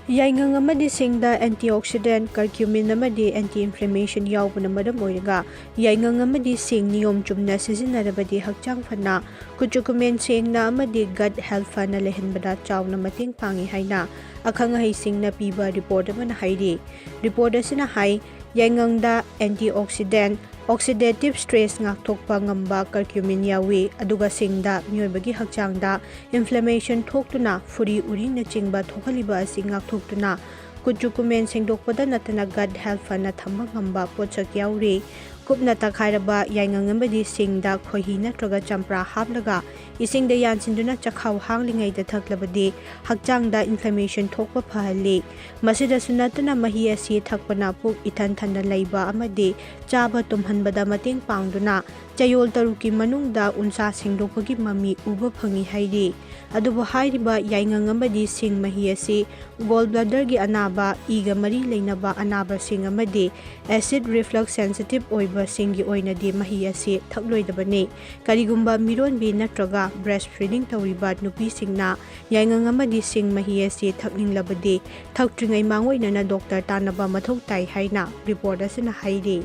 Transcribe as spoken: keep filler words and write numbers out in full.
ꯌꯥꯏꯉꯪ ꯑꯃꯗꯤ ꯁꯤꯡꯗ antioxidant, curcumin ꯑꯃꯗꯤ anti-inflammation ꯌꯥꯎꯕꯅ ꯃꯔꯝ ꯑꯣꯏꯔꯒ ꯌꯥꯏꯉꯪ ꯑꯃꯗꯤ ꯁꯤꯡ ꯅꯤꯌꯣꯝ ꯆꯨꯝꯅ ꯁꯤꯖꯤꯟꯅꯔꯕꯗꯤ ꯍꯛꯆꯥꯡ ꯐꯅ ꯀꯨꯆꯨ ꯀꯨꯃꯦꯟ ꯁꯦꯡꯅ ꯑꯃꯗꯤ gut health ꯐꯅ ꯂꯩꯍꯟꯕꯗ ꯆꯥꯎꯅ ꯃꯇꯦꯡ ꯄꯥꯡꯏ ꯍꯥꯏꯅ ꯑꯈꯪ ꯑꯍꯩꯁꯤꯡꯅ ꯄꯤꯕ report ꯑꯃꯅ ꯍꯥꯏꯔꯤ꯫ Report ꯑꯁꯤꯅ ꯍꯥꯏ, ꯌꯥꯏꯉꯪꯗ antioxidant, oxidative stress ꯉꯥꯛꯊꯣꯛꯄ ꯉꯝꯕ curcumin ꯌꯥꯎꯏ, ꯑꯗꯨꯒ ꯁꯤꯡꯗ ꯃꯤꯑꯣꯏꯕꯒꯤ ꯍꯛꯆꯥꯡꯗ inflammation ꯊꯣꯛꯇꯨꯅ ꯐꯨꯔꯤ ꯎꯔꯤꯡꯅꯆꯤꯡꯕ ꯊꯣꯛꯍꯜꯂꯤꯕ ꯑꯁꯤ ꯉꯥꯛꯊꯣꯛꯇꯨꯅ ꯀꯨꯆꯨ ꯀꯨꯃꯦꯟ ꯁꯦꯡꯗꯣꯛꯄꯗ ꯅꯠꯇꯅ gut health ꯐꯅ ꯊꯝꯕ ꯉꯝꯕ ꯄꯣꯠꯁꯛ ꯌꯥꯎꯔꯤ꯫ ꯀꯨꯞꯅ ꯇꯛꯈꯥꯏꯔꯕ ꯌꯥꯏꯉꯪ ꯑꯃꯗꯤ ꯁꯤꯡꯗ ꯈꯣꯏꯍꯤ ꯅꯠꯇ꯭ꯔꯒ ꯆꯝꯄ꯭ꯔꯥ ꯍꯥꯞꯂꯒ ꯏꯁꯤꯡꯗ ꯌꯥꯟꯁꯤꯟꯗꯨꯅ ꯆꯈꯥꯎ ꯍꯥꯡꯂꯤꯉꯩꯗ ꯊꯛꯂꯕꯗꯤ ꯍꯛꯆꯥꯡꯗ inflammation ꯊꯣꯛꯄ ꯐꯍꯜꯂꯤ꯫ ꯃꯁꯤꯗꯁꯨ ꯅꯠꯇꯅ ꯃꯍꯤ ꯑꯁꯤ ꯊꯛꯄꯅ ꯄꯨꯛ ꯏꯊꯟ ꯊꯟꯅ ꯂꯩꯕ ꯑꯃꯗꯤ ꯆꯥꯕ ꯇꯨꯝꯍꯟꯕꯗ ꯃꯇꯦꯡ ꯄꯥꯡꯗꯨꯅ ꯆꯌꯣꯜ ꯇꯔꯨꯛꯀꯤ ꯃꯅꯨꯡꯗ ꯎꯟꯁꯥ ꯁꯦꯡꯗꯣꯛꯄꯒꯤ ꯃꯃꯤ ꯎꯕ ꯐꯪꯏ ꯍꯥꯏꯔꯤ꯫ ꯑꯗꯨꯕꯨ ꯍꯥꯏꯔꯤꯕ ꯌꯥꯏꯉꯪ ꯑꯃꯗꯤ ꯁꯤꯡ ꯃꯍꯤ ꯑꯁꯤ gall bladderꯒꯤ ꯑꯅꯥꯕ, ꯏꯒ ꯃꯔꯤ ꯂꯩꯅꯕ ꯑꯅꯥꯕꯁꯤꯡ ꯑꯃꯗꯤ acid reflux sensitive ꯑꯣꯏꯕꯁꯤꯡꯒꯤ ꯑꯣꯏꯅꯗꯤ ꯃꯍꯤ ꯑꯁꯤ ꯊꯛꯂꯣꯏꯗꯕꯅꯤ꯫ ꯀꯔꯤꯒꯨꯝꯕ ꯃꯤꯔꯣꯟꯕꯤ ꯅꯠꯇ꯭ꯔꯒ breastfeeding ꯇꯧꯔꯤꯕ ꯅꯨꯄꯤꯁꯤꯡꯅ ꯌꯥꯏꯉꯪ ꯑꯃꯗꯤ ꯁꯤꯡ ꯃꯍꯤ ꯑꯁꯤ ꯊꯛꯅꯤꯡꯂꯕꯗꯤ ꯊꯛꯇ꯭ꯔꯤꯉꯩ ꯃꯥꯡꯑꯣꯏꯅꯅ doctor ꯇꯥꯟꯅꯕ ꯃꯊꯧ ꯇꯥꯏ ꯍꯥꯏꯅ report ꯑꯁꯤꯅ ꯍꯥꯏꯔꯤ꯫